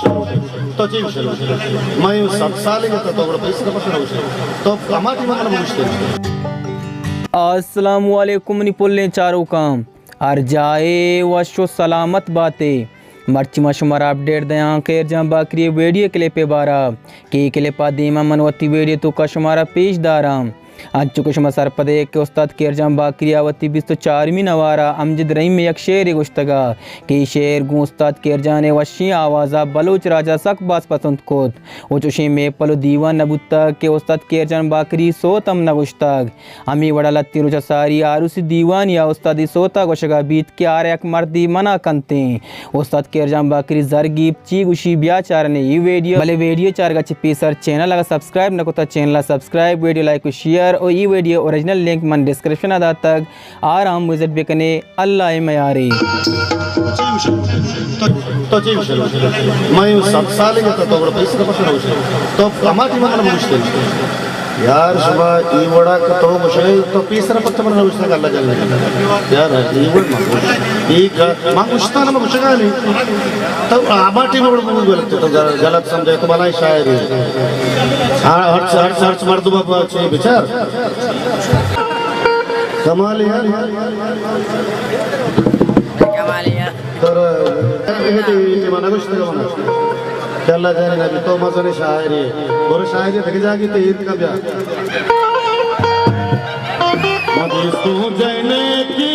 تو چی گوشے؟ من سد سالے گتا تو گڑا پیسر پتہ نہ گوشے۔ تو ہما ٹیم من گوشتے۔ السلام علیکم منی پلیں چاروکاں، ہر جاہے وش و سلامت باتے۔ مرچی ما شمارا اپڈیٹ دیاں خیر جان باکری ویڈیو کلپے بارا، کہ اے کلپا دیما من وتی ویڈیو توکا شمارا پیش داراں۔ انچو کہ شما سرپدے کہ استاد کیرجان باکری ء وتی بیست و چارمی نوار ء امجد رحیم ء یک شعرے گوشتگ ء کہ اے شعر گوں استاد کیرجان ء وشیں آواز ء بلوچ راج ء سک باز پسند کت و چوشیں محفل و دیوان نہ بوتگ کہ استاد کیرجان باکری سوت ہم نہ گوشتگ۔ ہمے وڑ ء لھتیں روچ ء ساری آروسی دیوانی ء استادی سوت ء گوشگ ء بیت کہ ہر یک مردے منع کنتیں۔ استاد کیرجان باکری زر گیپت چی گوشی بیا چارنے اے ویڈیو۔ بلے ویڈیو چارگ ء چہ پیسر چینل اگاں سبسکرائب نہ کتگ، چینل ء سبسکرائب، ویڈیو لائک و شیئر و اے ویڈیو اوریجنل لنک من ڈسکرپشن ء داتگ، آرا ہم وزٹ بکنے۔ اللہ ء میارے۔ تو چی گوشے؟ من سد سالے گتا تو گڑا پیسر پتہ نہ گوشے۔ تو ہما ٹیم من گوشتے۔ یار شما ای وڑا کہ تو گوشے تو پیسر پتہ من نوشتہ اللہ جل۔ یار ای وڑ ما ای کا ما گوشتا نہ ما گوشگا نہیں۔ تو آبا ٹیم وڑ کو غلط تو غلط سمجھے تو بلائی شاعری۔ ہاں، ہر ہر ہر مردم اب چے بچار۔ کمال ہے۔ کمال ہے۔ تر اے ٹی وی ٹی منا گوشتگ منا۔ کہ اللہ جانے نبی تو مزن شاعری۔ برو شاعری دگہ جاگی تے عید کا بیا۔ مدیس تو جینے کی